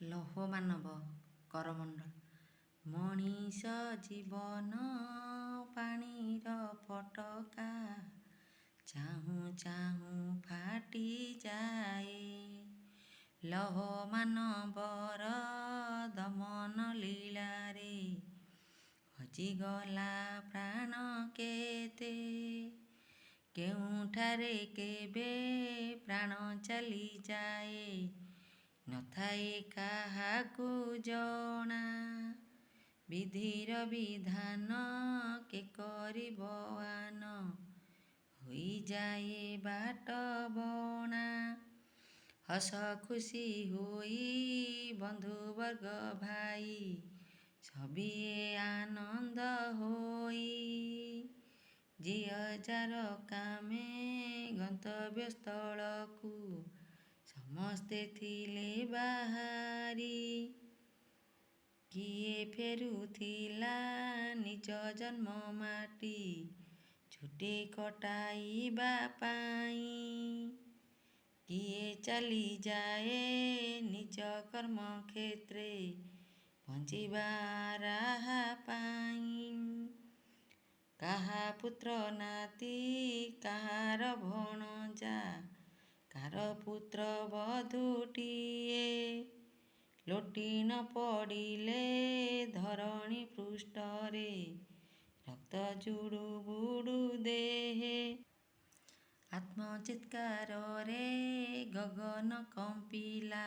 ଲୌହ ମାନବ, କରମଣ୍ଡଳ। ମଣିଷ ଜୀବନ ପାଣିର ଫୋଟକା, ଚାହୁଁ ଚାହୁଁ ଫାଟିଯାଏ। ଲୌହ ମାନବର ଦମନ ଲୀଳାରେ ହଜିଗଲା ପ୍ରାଣ କେତେ। କେଉଁଠାରେ କେବେ ପ୍ରାଣ ଚାଲିଯାଏ, ନଥାଏ କାହାକୁ ଜଣା। ବିଧିର ବିଧାନ କେ କରିବ ଆନ, ହୋଇଯାଏ ବାଟ ବଣା। ହସ ଖୁସି ହୋଇ ବନ୍ଧୁବର୍ଗ ଭାଇ ସଭିଏ ଆନନ୍ଦ ହୋଇ, ଯିଏ ଯାର କାମେ ଗନ୍ତବ୍ୟସ୍ଥଳକୁ ସମସ୍ତେ ଥିଲେ ବାହାରି। କିଏ ଫେରୁଥିଲା ନିଜ ଜନ୍ମ ମାଟି ଛୁଟି କଟାଇବା ପାଇଁ, କିଏ ଚାଲିଯାଏ ନିଜ କର୍ମକ୍ଷେତ୍ରେ ବଞ୍ଚିବା ରାହା ପାଇଁ। କାହା ପୁତ୍ର ନାତି, କାହାର ଭଣଜା, କାର ପୁତ୍ର ବଧୂଟିଏ ଲୋଟି ନ ପଡ଼ିଲେ ଧରଣୀ ପୃଷ୍ଠରେ ରକ୍ତ ଜୁଡ଼ୁବୁଡ଼ୁ ଦେହେ। ଆତ୍ମଚିତ୍କାରରେ ଗଗନ କମ୍ପିଲା,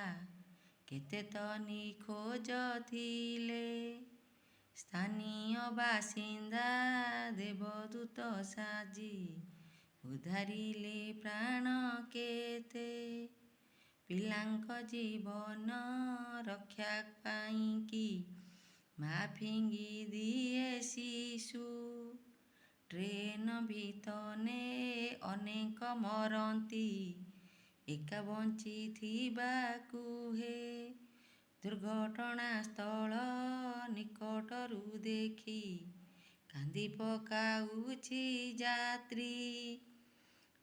କେତେ ତ ନିଖୋଜ ଥିଲେ। ସ୍ଥାନୀୟ ବାସିନ୍ଦା ଦେବଦୂତ ସାଜି ଉଦ୍ଧାରିଲେ ପ୍ରାଣ କେତେ। ପିଲାଙ୍କ ଜୀବନ ରକ୍ଷା ପାଇଁକି ମା ଫିଙ୍ଗି ଦିଏ ଶିଶୁ। ଟ୍ରେନ ଭିତରେ ଅନେକ ମରନ୍ତି, ଏକା ବଞ୍ଚିଥିବା କୁହେ। ଦୁର୍ଘଟଣାସ୍ଥଳ ନିକଟରୁ ଦେଖି କାନ୍ଦି ପକାଉଛି ଯାତ୍ରୀ।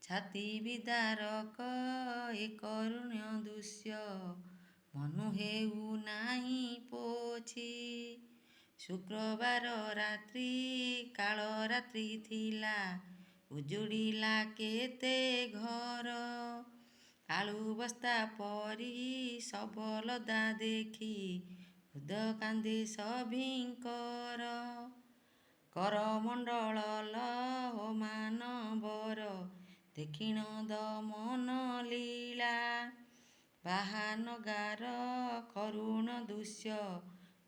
ଛାତି ବିଦାରକ ଏ କରୁଣ ଦୃଶ୍ୟ ମନୁ ହେଉନାହିଁ ପୋଛି। ଶୁକ୍ରବାର ରାତ୍ରି କାଳ ରାତ୍ରି ଥିଲା, ଉଜୁଡ଼ିଲା କେତେ ଘର। ଆଳୁ ବସ୍ତା ପରି ଶବ ଲଦା ଦେଖି ହୃଦ କାନ୍ଦେ ସଭିଙ୍କର। କରମଣ୍ଡଳ ଲୌହ ମାନବର ଦକ୍ଷିଣ ଦମନ ଲୀଳା। ବାହାନଗାର କରୁଣ ଦୃଶ୍ୟ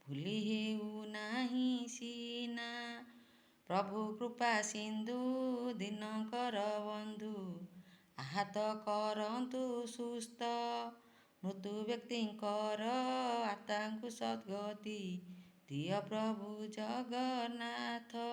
ଭୁଲି ହେଉନାହିଁ ସିନା। ପ୍ରଭୁ କୃପା ସିନ୍ଧୁ ଦୀନକର ବନ୍ଧୁ ଆହତ କରନ୍ତୁ ସୁସ୍ଥ। ମୃତ ବ୍ୟକ୍ତିଙ୍କର ଆତ୍ମାକୁ ସଦ୍ଗତି ଦିଅ ପ୍ରଭୁ ଜଗନ୍ନାଥ।